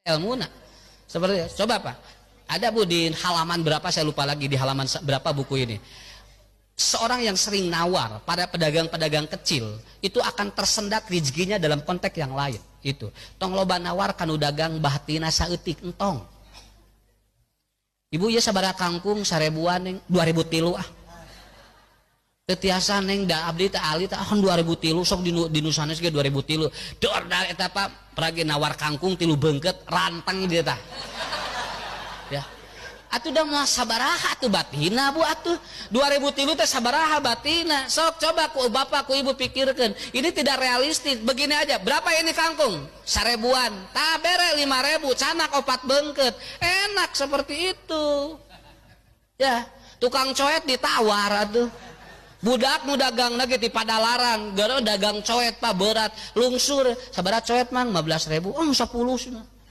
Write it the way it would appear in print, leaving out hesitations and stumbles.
Ilmuna seperti itu. Coba, Pak, ada, Bu, di halaman berapa saya lupa lagi, di halaman berapa buku ini. Seorang yang sering nawar pada pedagang-pedagang kecil itu akan tersendat rezekinya dalam konteks yang lain. Itu tong loba nawar ka nu dagang, batina saeutik, entong. Ibu ya, sabaraha kangkung? 1000-an, Neng. 2003 ah. Teu tiasa, Neng, da abdi teh ali teh. Ah, 2003 sok di nu sanes ge 2003. Dor da eta, Pak, peragi nawar kangkung tilu beungkeut ranteng dia tah. Ya. Atuh dah moal sabaraha atuh batina, Bu, atuh. 2003 teh sabaraha batina? Sok coba ku bapak ku ibu pikirkan. Ini tidak realistis. Begini aja, berapa ini kangkung? 1000-an. Tah, bere 5000, candak opat beungkeut. Enak seperti itu. Ya, tukang coet ditawar atuh. Budak nu dagang lagi di Padalarang, gara dagang coet, Pak, berat, lungsur. Sabaraha coet, Mang? 15.000. Oh, 10 sudah.